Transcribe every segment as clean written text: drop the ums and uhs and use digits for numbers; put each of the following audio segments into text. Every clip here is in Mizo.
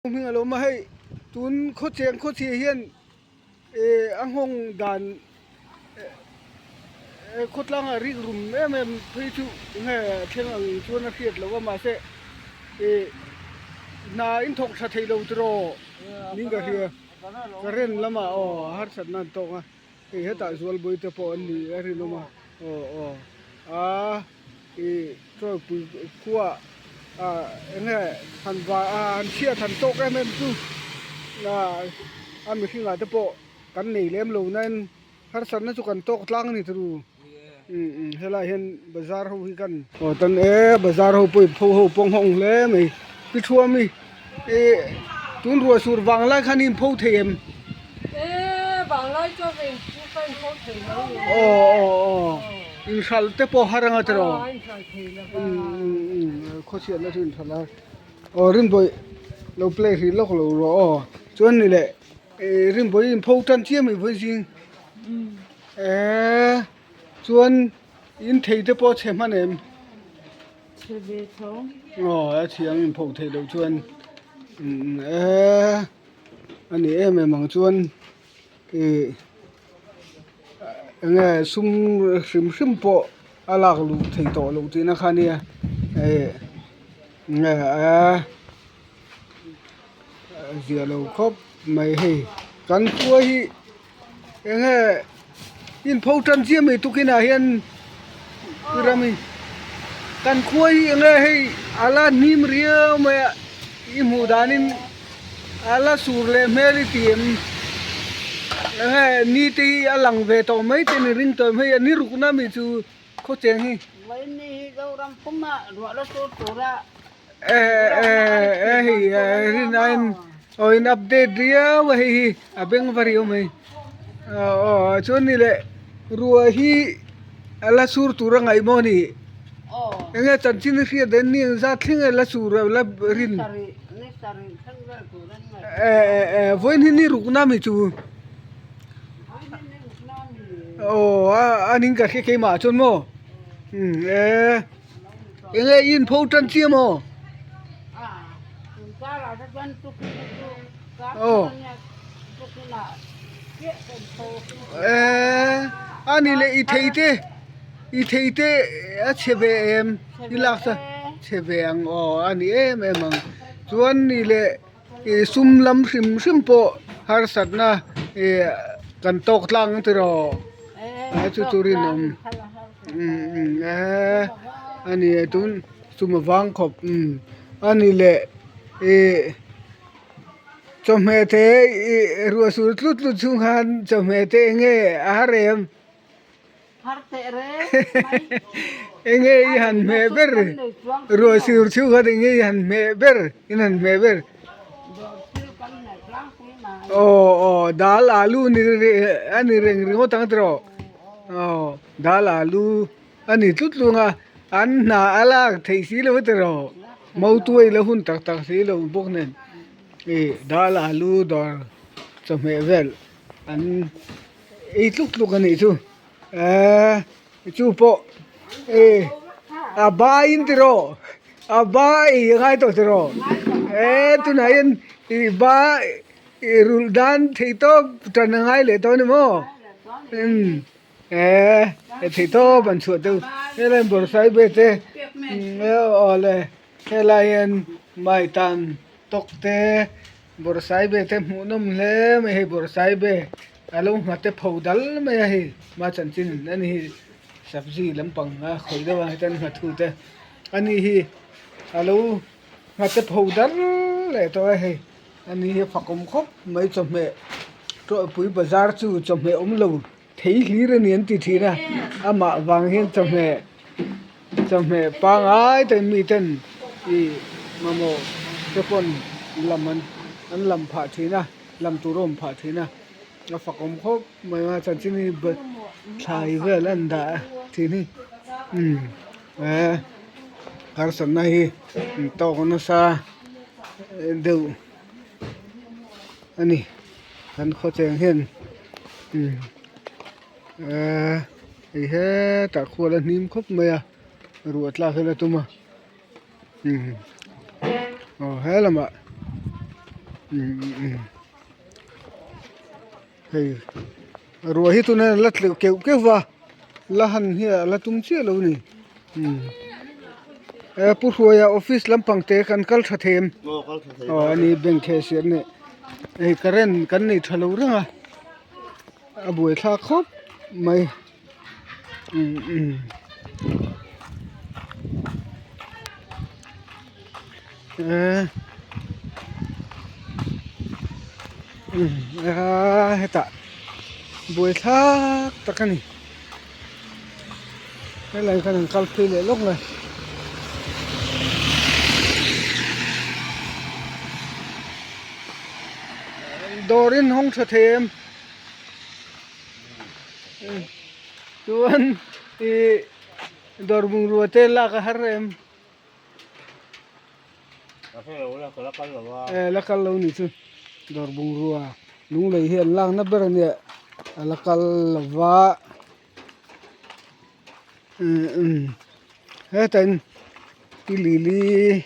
Hming a lo awm a hei tun khawcheng khawchhia hian eh a nghawng dan eh khawtlangah rik rum em em phei chu nge thleng ang chuan a hriat loh a mahse eh hna in thawk tha thei lo tiraw ning ka hria current lamah aw harsatna an tawk a. Hei hetah zualbui te pawh an ni a rinawm a aw aw a ih chawipui khua ah eng nge han va han chhiat han tawk em em chu ah a mihring ah te pawh kan nei lem lo nain harsatna chu kan tawk tlang a ni turu umm umm helaiah hian bazar ho hi kan aw tan e bazar ho pawh pho ho pawh nghawng hle mai pi thuami Ih tun ruah sur vang lai khan in pho thei em? E vang lai chu ka in ka in pho thei lo ni. Aw aw aw in hralh te pawh har anga tiraw? Aw in hralh thei lo va. Umm khawchhiatna chu in hralh a. Aw Rinbawih lo play hrih lawk lo rawh aw. Chuan ni leh ih Rinbawih in pho tan chiam i vawi zing. E chuan in thei te pawh chhe hman em? Chhe ve tho. Aw a thiang in pho theih loh chuan umm eee a ni em em ang chuan ih eng nge sum hrim hrim pawh a lak luh theih tawh loh tihna kha nia ih eng nge a ziah lo khawp mai hei kan khua hi. Enge in pho tan chiah mai tukin ah hian pi rami kan khua hi enge hei a la hnim riau mai a i hmuh danin a la sur leh hmel i ti em enge ni te hi a lang ve tawh mai te ni ring tawh em hei a ni rukna mi chu khaw cheng hi. Vaini hi Zoram puma ruah la sur tura Eh hei rin aiin aw in update riau a hei hi a beng va riau mai aw chuan ni leh ruah hi a la sur tur a ngaih maw ni eng nge chanchin hi hriat dawn ni ang zat thleng a la sur a la rin eh eh eh vawiin hi ni rukna mi chu aw a ning ka hria keimah chuan maw umm eh. Enge i in pho tan chiah maw? Aw eee a ni leh i thei te i thei te a chhe ve em i lak sa chhe ve ang aw a ni em em ang chuan ni leh ih sum lam hrim hrim pawh harsatna ih kan tawk tlang ang tiraw a chu chu rinawm umm eee a ni e tun sum a vang khawp umm a ni leh ih chawhmeh te ih ruah sur tlut tlut chhung khan chawhmeh te eng nge a har em. Enge i han hmeh ber ruah sur chhung khan enge i han hmeh ber in han hmeh ber aw aw dal alu ni a ni reng ringawt ang tiraw aw dal alu a ni tlut tlung a an hna a lak theih si lo tiraw mautuai la hun tak tak si lo bawk nen ih dal alu dawr chawhmeh vel an. Ei tluk tluk a nih chu eee chu pawh e a ba in tiraw a ba ei a ngai tawh tiraw eee tunah hian ih ba ih rulh dan theih tawp tan a ngai leh tawh a ni maw umm eee theih tawp an chhuah deuh helai bawrhsaibe te aw le helai hian maitan tawk te. Bawrhsaibe te hmuh nawm hle mai hei bawrhsaibe a lo nghate pho dal mai a hei ma chanchin a ni hi sabzi lampang a khawih deuh a hetan nghathu te a ni hi a lo nghate pho dal leh tawh a hei a ni hi fakawm khawp mai chawhmeh tawihpui bazar chu chawhmeh awm lo thei hlir a ni an ti thin a amah vang hian chawhmeh chawhmeh pangai te miten ih mamawh te pawn lam an an lam phah thin a lam tur a awm phah thin a a fakawm khawp mai a chanchin hi thlai vel an dah thin hi umm eh harsatna hi an tawk nasa deuh a ni. Kan khawcheng hian umm ehh hei hetah khual a hnim khawp mai a ruah tlak hian a tum a umm aw he lamah. Hei ruah hi tunah hian la tleuh keuh keuh va la han hi a la tum chiah lo a ni e pu hruaia office lampang te kan kal tha thei em aw a ni bank he siam nih hei current kan nei tha lo reng a a buaithlak khawp mai. Hetah buai thlak tak a ni helai khan an kal phei leh lawk mai. Dawr in hawng tha thei em? Chuan ih dawr bungrua te lak a har em? Eh la kal lo ni chu dawr bungrua lunglei hi an lakna ber a nia a la kal lo va hetah in ti lili.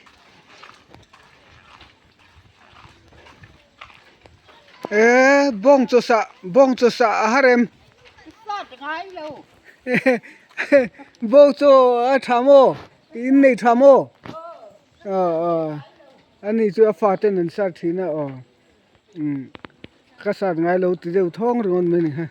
Eee bawng chaw sah bawng chaw sah a har em bawng chaw a tha maw in nei tha maw aw aw ani chu a fa ten an sat thin a aw umm ka sat ngai lo ti deuh thawng ringawt mai a ni ha.